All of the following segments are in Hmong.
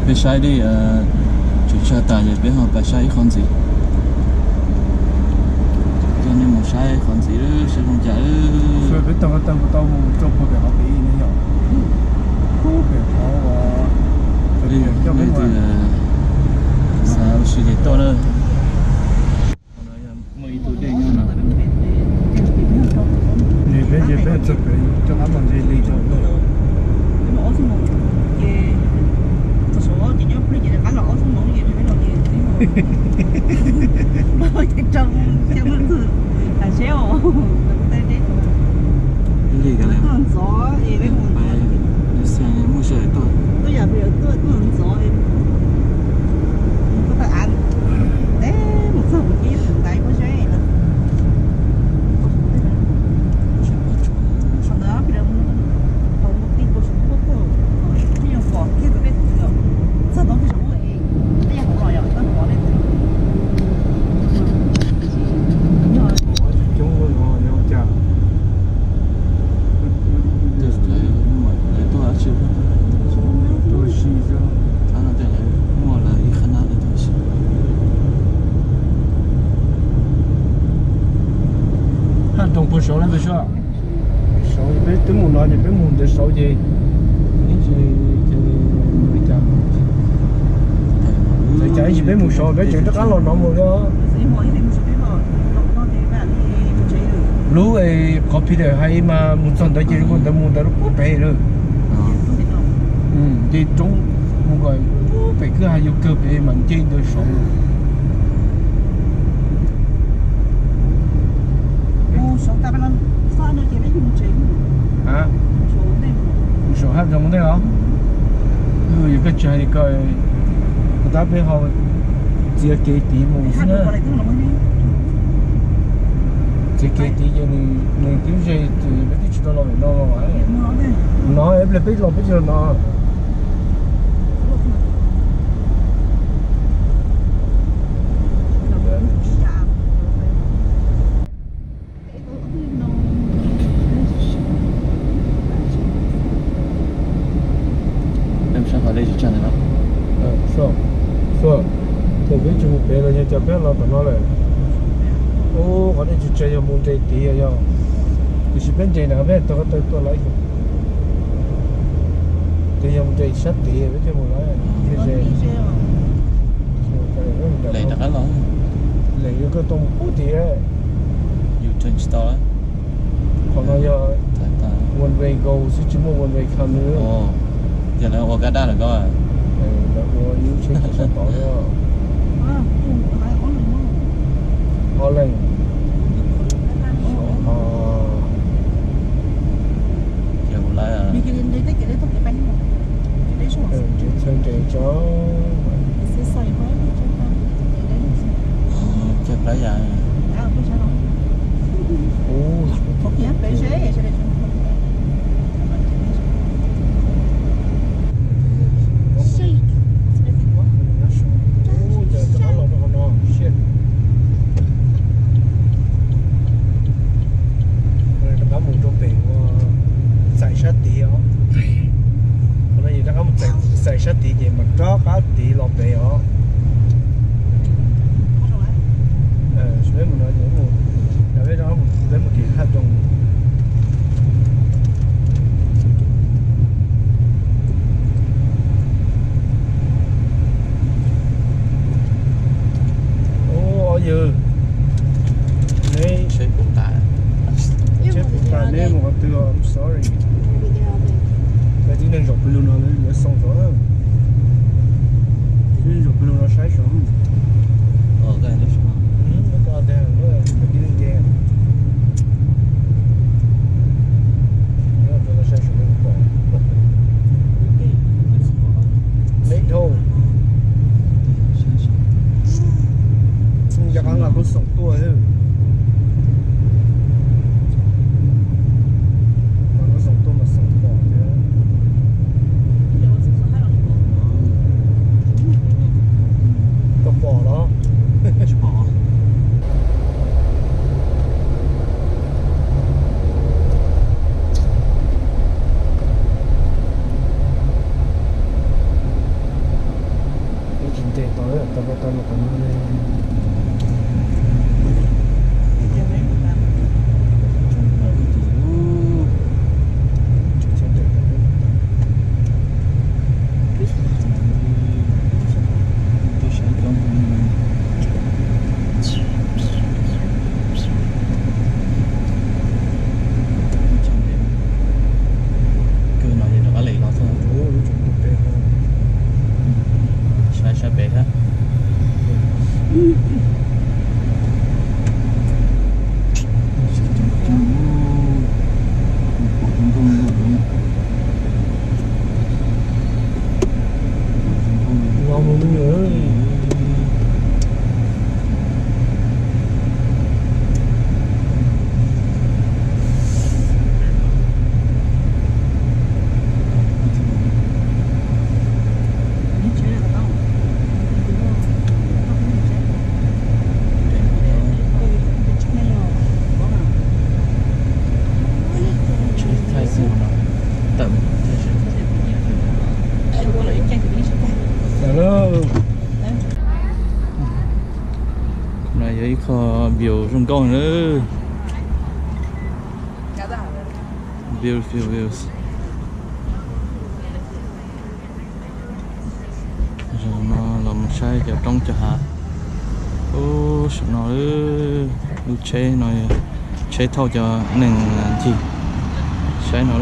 Peb saib dib tsuas tshaj tas ces peb ho pais saib ib qhov ntxiv. Coj nej mus saib qhov ntxiv saib zoo cas. Peb tau tau tau mus rau pem qhov pem ne yom. Pem qhov uas coj peb xav ua si ces tuaj na. Muaj ib tug dej nyob no. Peb ces peb txog pem rov qab mus ntse li rau. Li ka le, muaj sij hawm tuaj. Tuaj si, tuaj si, tuaj si. Qhab no tej lawv muaj lawv ib qhab nab lawv tuaj si. Haj roos puag saud lawm pem saud. Saud peb twb mus no ces peb mus ntawd saud ces ib ntsis ces mus li cas. Txawm cas ib ntsis peb mus saud peb tseem rov qab los no mus li os. Lub es qhov Peter hais mas mus txog ntawd ces mus ntawd mus ntawd lub pub pem lawm. Nce roob mus kom pub pem kwj ha yuav kawg pem mas nce ntawd saud. Mus saum haj roos ntej los? Yuav koj tsis hais li ko, kuv tab peb ho txiav kev tid mus xwb na. Txiav kev tid ces nws twb ze ces peb twb tsis tau los pem no. No es pliag peb los peb tsis los no. Peb mus saib qhov dej tsis tsag ntawm no. Thaum peb tsis mus pem los yog cas peb los tom no lawm. Ub, qhov dej tsis tsag yog mus nres tid yog. Tiam sis peb nres na peb taug ko taw tuaj lawm. Ces yog mus nres sab tid peb thiaj mus lawm thiaj ze. Lem rov qab los. Lem yuav koj tau mus pub tid. U-turn tsis tau. Qhov no yog one way go xwb tsis muaj one way come li. Yog lawv ua kab dab lawm ko. Lawv ua ib lub tsheb sab tod. Ob leeg. Ces kuv lawv. Nres txhawj nres tso. Caij plab yas. Rov qab mus rau pem ua txais sab tid os. Qhov no yus rov qab mus txais sab tid ces mas rov qab tid los pem os. Peb mus no ces peb mus tim haj roos. Ub, yawg, neb tsheb puv tas, neb mus qhov twg? I'm sorry. Tib neeg zaum pw lug no lawv xoo saud, tib neeg zaum pw lug no saib saud. Leb dhau. Cov qab no kuj xoom tuaj. Qab no xoom tuaj mas xoom pom thiab. Zoo nkauj na. Beautiful views. Zaum no los mus saib cov roob cov hav. Ub, saum no lub tsheb no, tsheb thauj cov neeg ncig. Saib no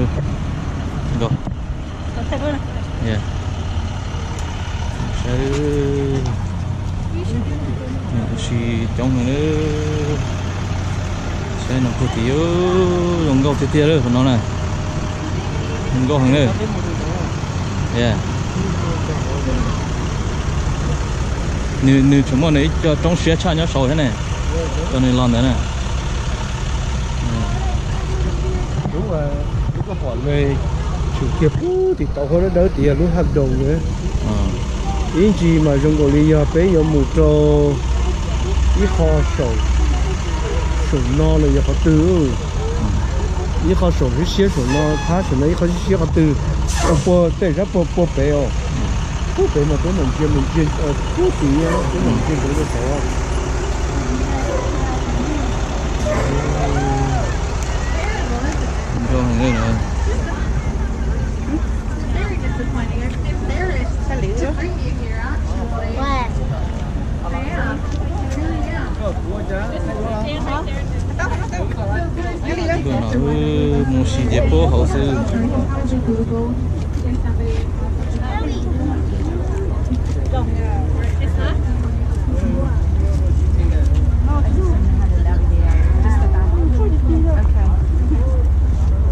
lawm. Saib, tus si coob heev na. Saib no puag tim, zoo nkauj tiag tiag lawm qhov no na. Zoo nkauj heev na. Nws, nws tseem muaj nws ib co roob siab tshaj nyob saud thiab ne, cov nws los ntawd na. Lub pom le tshwm kiag puag tim tauv hauv dawb dawb tias lub haj doos na. Ib ntsis mas zoo nkaus li yog peb yuav mus rau ib qho saum, saum no los yog qhov twg. Ib qho saum siab siab saum no, thab saum no, ib qho siab siab qhov twg. Puag tej zab puag puag pem os. Puag pem mas peb mam ntsia mus ntsia, puag tim peb mam ntsia ntawd rau saud. Mus sim ces puab hauv xwb.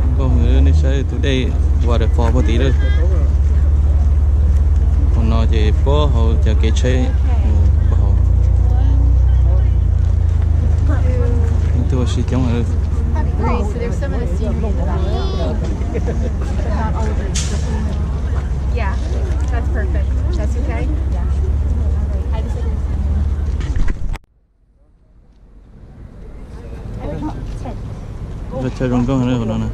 Nkauj heev, nej saib tus dej waterfall puag tid lawm. Qhov no ces puab hauv cov kev tsheb puab hauv. Tus ua si coob heev. Ua chaw zoo nkauj heev qhov no na.